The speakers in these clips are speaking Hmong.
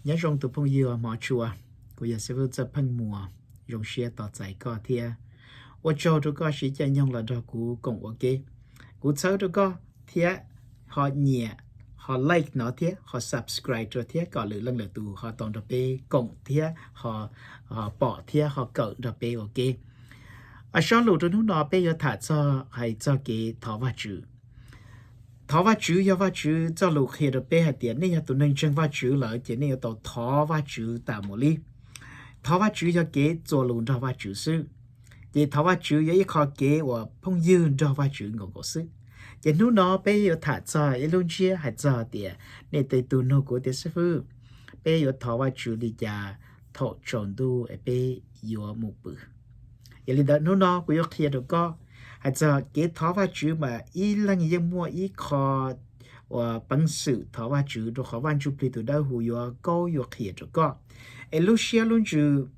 Nyob zoo tus phooj ywg hmov tshua, kuv yog xib fwb Txawj Pheej Muas, zoo siab tos txais koj thiab ua tsaug rau koj siv caij nyoog los nrog kuv koom ua ke. Kuv txhawb rau koj thiab ho nyiam, ho like no thiab ho subscribe rau thiab kom lwm leej lwm tus ho tau nrog peb koom thiab ho pom thiab ho kawm nrog peb ua ke. Sob lus rau hnub no peb yuav tham txog hais txog kev thov Vajtswv. Thov Vajtswv yog Vajtswv txoj lus qhia rau peb hais tias nej yog tus neeg ntseeg Vajtswv lawm ces nej yuav tau thov Vajtswv tas mus li. Thov Vajtswv yog kev txuas lus nrog Vajtswv xwb, ces thov Vajtswv yog ib qho kev uas phooj ywg nrog Vajtswv nkaus nkaus xwb. Ces hnub no peb yuav tham txog ib lub ntsiab hais txog tias nej tej tug nug kuv tias xib fwb, peb yuav thov Vajtswv li cas thaum tsaus ntuj es peb yuav mus pw? Yog li ntawd hnub no kuv yuav qhia rau koj hais txog kev thov Vajtswv mas ib leeg yeej muaj ib qho uas peev xwm thov Vajtswv rau qhov Vaj Ntsuj Plig tus Dawb Huv yuav kaub yuav qhia rau koj. Es lub siab lub ntsws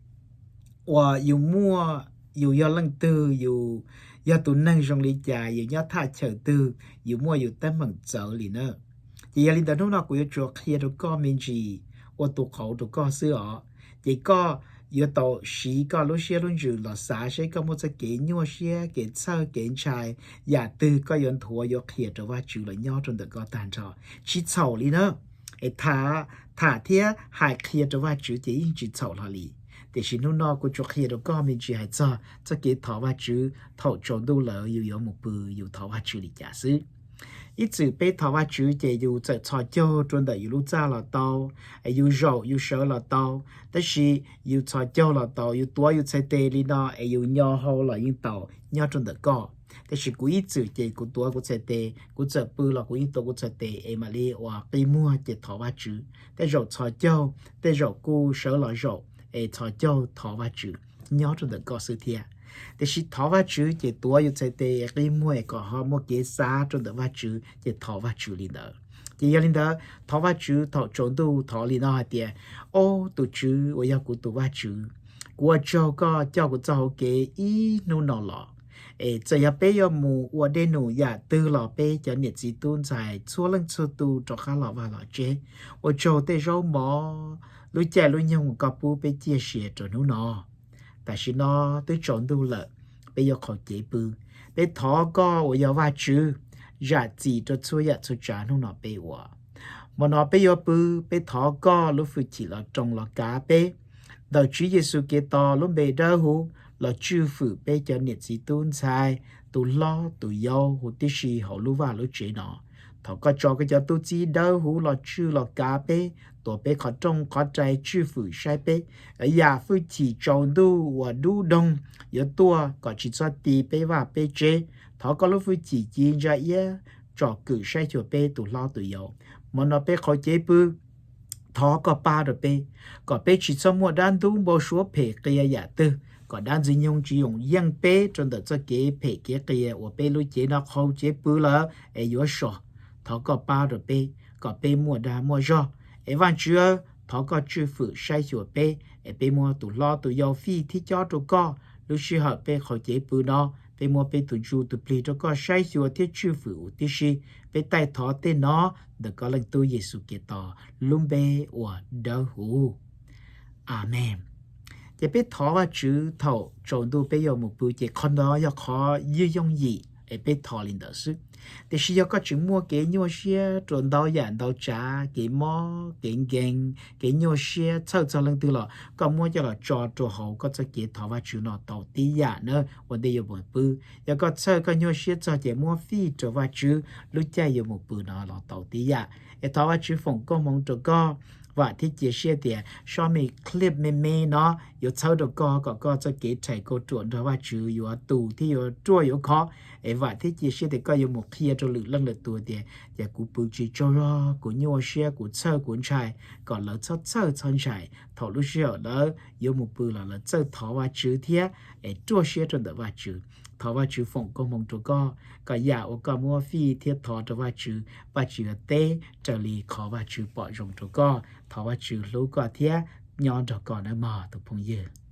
uas yus muaj, yus yog leej twg, yus yog tus neeg zoo li cas, yus nyob thaj chaw twg, yus muaj yus teeb meem txawv li na. Ces yog li ntawd hnub no kuv yuav tsuas qhia rau koj me ntsis ua tus qauv rau koj xwb os. Ces koj yuav tau siv koj lub siab lub ntsws los xav seb koj muaj txoj kev nyuaj siab, kev txhawj, kev ntshai, yam twg koj yuav nthuav yuav qhia rau Vajtswv los nyob rau ntawm koj tag nrho, tsis txhaum li na. Es tham, tham thiab hais qhia rau Vajtswv ces yeej tsis txhaum hlo li. Tiam sis hnub no kuv tsuas qhia rau koj me ntsis hais txog txoj kev thov Vajtswv thaum tsaus ntuj lawm yus yuav mus pw, yus thov Vajtswv li cas xwb. Ib txwm peb thov Vajtswv ces yus txawm txhos caug rau ntawm yus lub txaj los tau, yus zaum yus sawv los tau, tab sis yus txhos caug los tau, yus tuav yus txhais tes li no es yus nyo hau los yeej tau nyob rau ntawm koj. Tab sis kuv ib txwm ces kuv tuav kuv txhais tes, kuv txawm pw los kuv yeej tuav kuv txhais tes es mam li uas qi muag ces thov Vajtswv. Tej zaum txhos caug, tej zaum kuj sawv los zaum es txhos caug thov Vajtswv nyob rau ntawm koj xwb thiab. Tiam sis thov Vajtswv ces tuav yus txhais tes es qi muag es kom ho muaj kev xav rau ntawm Vajtswv ces thov Vajtswv li ntawd. Ces yog li ntawd thov Vajtswv thaum tsaus ntuj thov li no hais tias, Au tus Tswv uas yog kuv tus Vajtswv, kuv ua tsaug koj coj kuv txoj hauv kev ib hnub no los. Es txawm yog peb yuav mus ua dej num yam twg los peb cov niam txiv tub ntxhais txhua leej txhua tus rov qab los vaj los tsev. Ua tsaug tej zaub mov, lub caij lub nyoog koj pub peb ciaj sia rau hnub no. Tam sim no twb tsaus ntuj lawm, peb yuav qhau cev pw. Peb thov koj uas yog Vajtswv zam txim rau txhua yam txhua tsav hnub no peb ua. Hmo no peb yuav pw, peb thov koj lub hwj chim los roos los kav peb. Ntawm Tswv Yexus Khetos lub npe dawb huv los tswj hwm peb cov niam txiv tub ntxhais, tus hlob tus yau huv tib si hauv lub vaj lub tsev no. Thov koj tso koj cov tub txib dawb huv los tswj los kav peb, tuav peb qhov rooj qhov rai, tswj hwm saib peb. Yam hwj chim tsaus ntuj uas dub doog yuav tuaj kom tsis txhob ti peb vaj peb tsev. Thov koj lub hwj chim ci ntsa iab tsom kwm saib xyuas peb tus hlob tus yau. Hmo no peb qhau cev pw, thov koj pab rau peb, kom peb tsis txhob muaj dab ntub npau suav phem qias yam twg, kom dab ntxwg nyoog tsis yoom yeej peb rau ntawm txoj kev phem kev qias uas peb lub cev no qhau cev pw lawm es yuav so. Thov koj pab rau peb, kom peb muaj dag muaj zog. Es Vajtswv, thov koj tswj hwm saib xyuas peb, es peb muab tus hlob tus yau fij thiab cob rau koj. Lub sij hawm peb qhau cev pw no, peb muab peb tus ntsuj tus plig rau koj saib xyuas thiab tswj hwm huv tib si. Peb taij thov tej no ntawm koj Leej Tub Yexus Khetos lub npe uas dawb huv. Amees. Ces peb thov Vajtswv thaum tsaus ntuj peb yuav mus pw ces qhov ntawd yog qhov ywj yooj yim es peb thov li ntawd xwb. Tiam sis yog koj tseem muaj kev nyuaj siab rau ntau yam ntau tsav, kev mob kev nkeeg, kev nyuaj siab txhawj txog leej twg los koj muab coj los tso rau hauv koj txoj kev thov Vajtswv no tau tib yam na ua ntej yuav mus pw. Yog koj txhawj koj nyuaj siab txog ces muab fij rau Vajtswv, lub caij yuav mus pw no los tau tib yam. Es thov Vajtswv foom koob hmoov rau koj. Vam thiab cia siab tias sob me clip me me no yuav txhawb rau koj kom koj txoj kev rhais kauj ruam nrog Vajtswv yuav tus thiab yuav ruaj yuav khov. Es vam thiab cia siab tias koj yuav mus qhia rau lwm leej lwm tus tias, ces kuv pw tsis tsaug zog, kuv nyuaj siab, kuv txhawj kuv ntshai, kom lawv txhob txhawj txhob ntshai. Thaum lub sij hawm lawv yuav mus pw los lawv txawj thov Vajtswv thiab es ruaj siab rau ntawm Vajtswv. Thov Vajtswv foom koob hmoov rau koj, kom yam uas koj muab fij thiab thov rau Vajtswv, Vajtswv yuav teb raws li qhov Vajtswv pom zoo rau koj. Thov Vajtswv hlub koj thiab nyob nrog koj nawb mog tus phooj ywg.